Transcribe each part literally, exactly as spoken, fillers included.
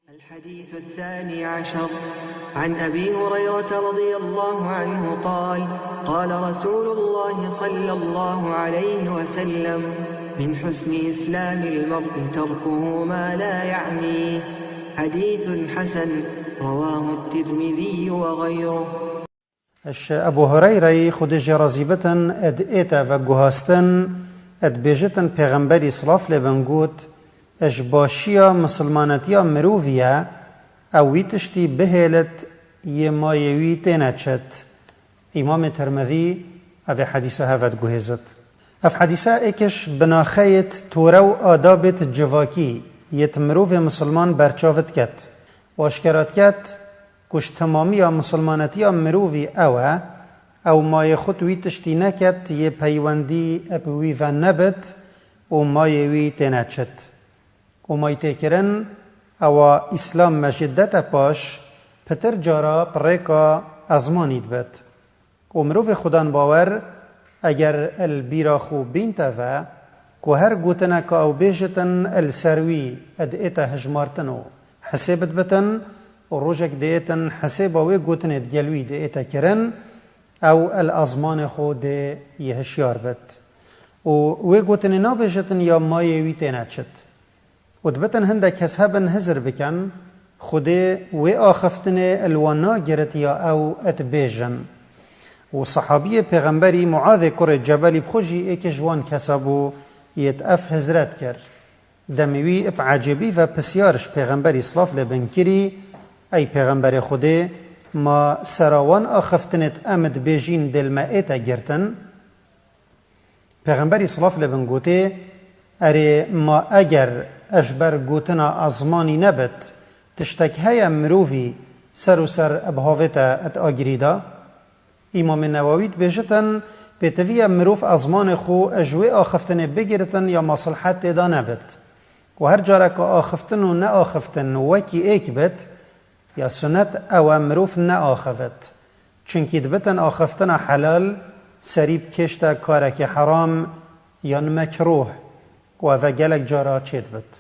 الحديث الثاني عشر، عن أبي هريرة رضي الله عنه قال: قال رسول الله صلى الله عليه وسلم: من حسن إسلام المرء تركه ما لا يعنيه. حديث حسن، رواه الترمذي وغيره. Ji Ebû Hureyreyê, Xwedê jê razî bitin, ed ête veguhastin, ed bêjitin, Pêxemberî silav lê bin got, ji başiya misilmanetiya mirovî ye, ew wî tiştî bihêlit, yê mayê wî têne çit. Îmamê Tirmidî evê hedîsa hev ed guhêzit. Ev hedîsa êkiş binaxeyêt tore û adabêt civakî yêt mirovê misilman berçavit ket. Û aşkera diket ku ji temamiya misilmanetiya mirovî ew e, ew mayê xwe wî tiştî neket, yê peywendî bi wî ve nebit û mayê wî têne çit. Û maytêkirin, ewa Îslam me jê dete paş, pitir cara bi rêka ezmanî dibit. Û mirovê xudan bawer, eger el bîra xwe bînte ve, ku her gotineka ew bêjitin el ser wî ed ête hijmartin û hisêb dibitin, û rojek diêtin hisêba wê gotinê digel wî diête kirin, ew el ezmanê xwe dê yê hişyar bit. Û wê gotinê nabêjitin ya mayê wî têne çit. Û dibitin hindek kes hebin hizir bikin, Xwedê wê axiftinê li wan nagirit ya ew et bêjin. Û sehabiyê Pêxemberî Muazê kurê Cebelî bi xwe jî êkê ji wan kesa bû, yêt ev hizret kir. Demê wî bi ecêbî ve pisyar ji Pêxemberî silav lê bin kirî, Ey Pêxemberê Xwedê, ma sera wan axiftinêt em dibêjîn dêl me ête girtin? Pêxemberî silav lê bin gotê, Erê, ma eger ez ji ber gotina ezmanî nebit, tiştek heye mirovî ser û ser bi havê te et agirî da? Îmamê Newawî dibêjitin, pêtiviye mirov ezmanê xwe ji wê axiftinê bigiritin ya masilhet tê de nebit. Û her careke axiftin û neaxiftin wekî êk bit, ya sunet ew e mirov neaxivit. Çunkî dibitin axiftina helal serî bikêşte karekî heram yan mekruh û eve gelek cara çêdibit.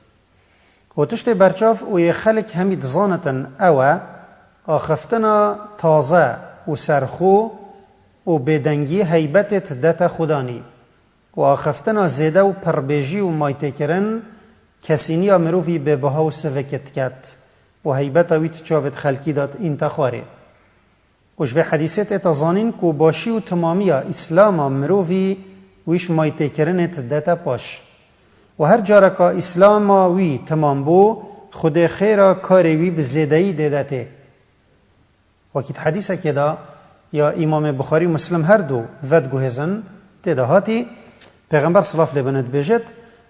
Û tiştê berçav û yê xelk hemî dizanitin ew e, axiftina taze û serxwe û bêdengî heybetê didete xudanî. Û axiftina zêde û pirbêjî û maytêkirin kesîniya mirovî bêbiha û sivik diket û heybeta wî di çavêt xelkî de diînte xwarê. Û ji vê hedîsê tête zanîn ku başî û timamiya Îslama mirovî wî ji maytêkirinê didete paş. Û her careka Îslama wî timam bû, Xwedê xêra karê wî bi zêdeyî dêde tê. Wekî di hedîsekê de ya Îmamê Buxarî û Muslim her du vediguhêzin, tê de hatî, Pêxember silav lê bine dibêjit,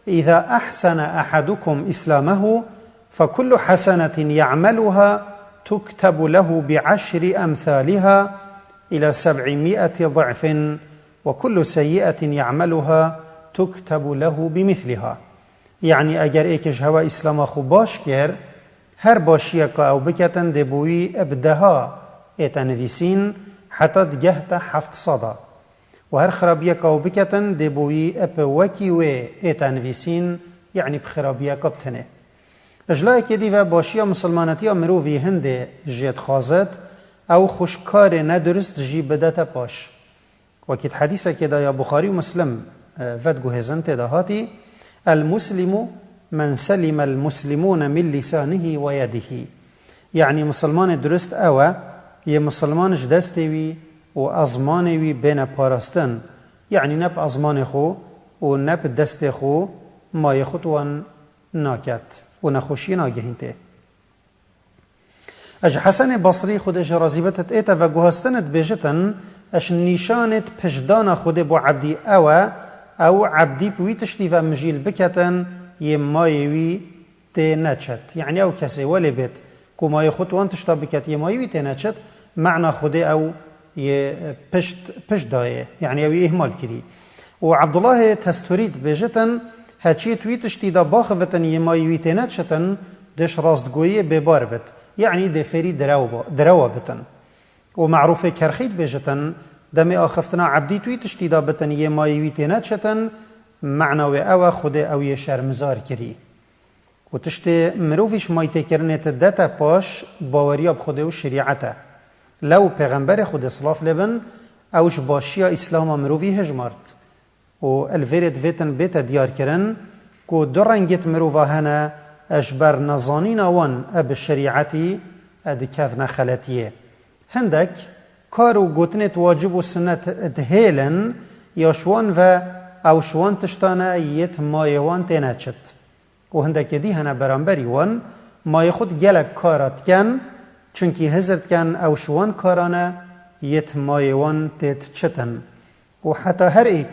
"Îza ehsene ehadukum îslamehu, fekullu hesenetin ya'meluha tuktebu lehu bi eşri emthaliha ila seb'i mi'eti za'fin, ve kullu seyyi'etin ya'meluha tuktebu lehu bi misliha." Yanî eger êkê ji hewa Îslama xwe baş kir, her başiyeka ew biketin dê bo wî bi deha ête nivîsîn, heta digehte heft seda. Û her xirabiyeka ew biketin dê bo wî bi wekî wê ête nivîsîn, yanî bi xirabiyeka bi tenê. Ji layekê dî ve başiya misilmanetiya mirovî hindê jê dixwazit, ew xwe ji karê nedurist jî bidete paş. Wekî di hedîsekê de ya Buxarî û Muslim, e, vediguhêzin tê de hatî, "El muslimu men selimel muslimûne min lîsanihî we yedihî." Yanî misilmanê durist ew e, yê misilman ji destê wî û ezmanê wî bêne parastin. Yanî ne bi ezmanê xwe û ne bi destê xwe mayê xwe di wan naket û nexweşiyê nagehîn tê. Ez ji Hesenê Basrî, Xwedê jê razî bit, ête veguhastin dibêjitin, ez nîşanêt piştdana Xwedê bo ebdî ew e, ew ebdî bi wî tiştî ve mijîl biketin, yê mayê wî tê neçet. Yanî ew kesê welê bêt ku mayê xwe di wan tişta biket, yê mayê wî tê neçet, mena Xwedê ew yê pişt, pişt dayê. Yanî ew yê îhmal kirî. Û Ebdullahê Testurî dibêjitin, heçiyê tu wî tiştî de baxevitin yê mayî wî têne çitin, dê ji rastgoyiyê bêbar bit, yanî dê fêrî direw ba-, direwa bitin. Û Merûfê Kerxî dibêjitin, demê axiftina ebdî tu wî tiştî de bitin yê mayî wî têne çitin, mena wê ew e Xwedê ew yê şermizar kirî. Û tiştê mirovî ji maytêkirinê ti dete paş baweriya bi Xwedê û şerîet e. Lew pêxemberê Xwedê silav lê bin, ew ji başiya Îslama mirovî hejmart. Û li vêrê divêtin bête diyarkirin ku du rengê di mirova hene, e ji ber nezanîna wan e bi şerîetî e dikevne xeletiyê. Hindek kar û gotinê di wacib û sinet dihêlin, ya ji wan ve ew ji wan tiştan e yê di mayê wan têne çit. Û hindekê dî hene beramberî wan mayê xwe di gelek kara diken, çunkî hizir diken ew ji wan karan e yê di mayê wan tê diçitin. Û heta her êk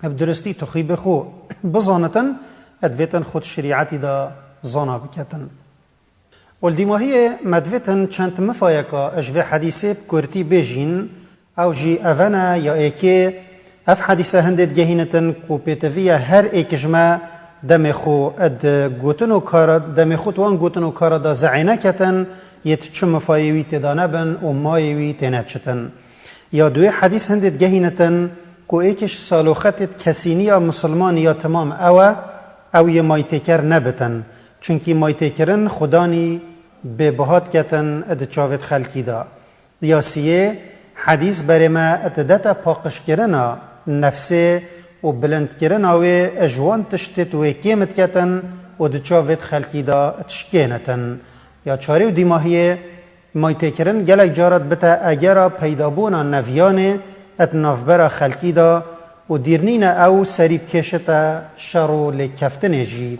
bi duristî tu xwî bi xwe bizanitin, e divêtin xwe di şerîetî de zana biketin. Û li dîmahiyê me divêtin çend mifayeka ji vê hedîsê bi kurtî bêjîn, ew jî ev ne ya êkê, ev hedîse hindê digehînitin ku pêtiviye her êk ji me demê xwe di gotin û kara, demê xwe di wan gotin û kara de ze'ê neketin, yê di çi mifayê wî têda nebin û mayê wî têne çitin. Ya duê hedîs hindê digehînitin ku êkê ji saloxetê di kesîniya misilmanî ya temam ew e, ew yê maytêker nebitin. Çunkî maytêkirin xudanî bêbiha diketin di çavê di xelkî de. Ya siyê, hedîs berê me didete paqijkirina nefsê û bilindkirina wê ji wan tiştê di wê kêm diketin û di çavê di xelkî de dişkênitin. Ya çarê û dîmahiyê, maytêkirin gelek cara dibite egera peydabûna neviyanê di navbera xelkî de û dîrnîne ew serî bikêşite şer û lêkeftinê jî.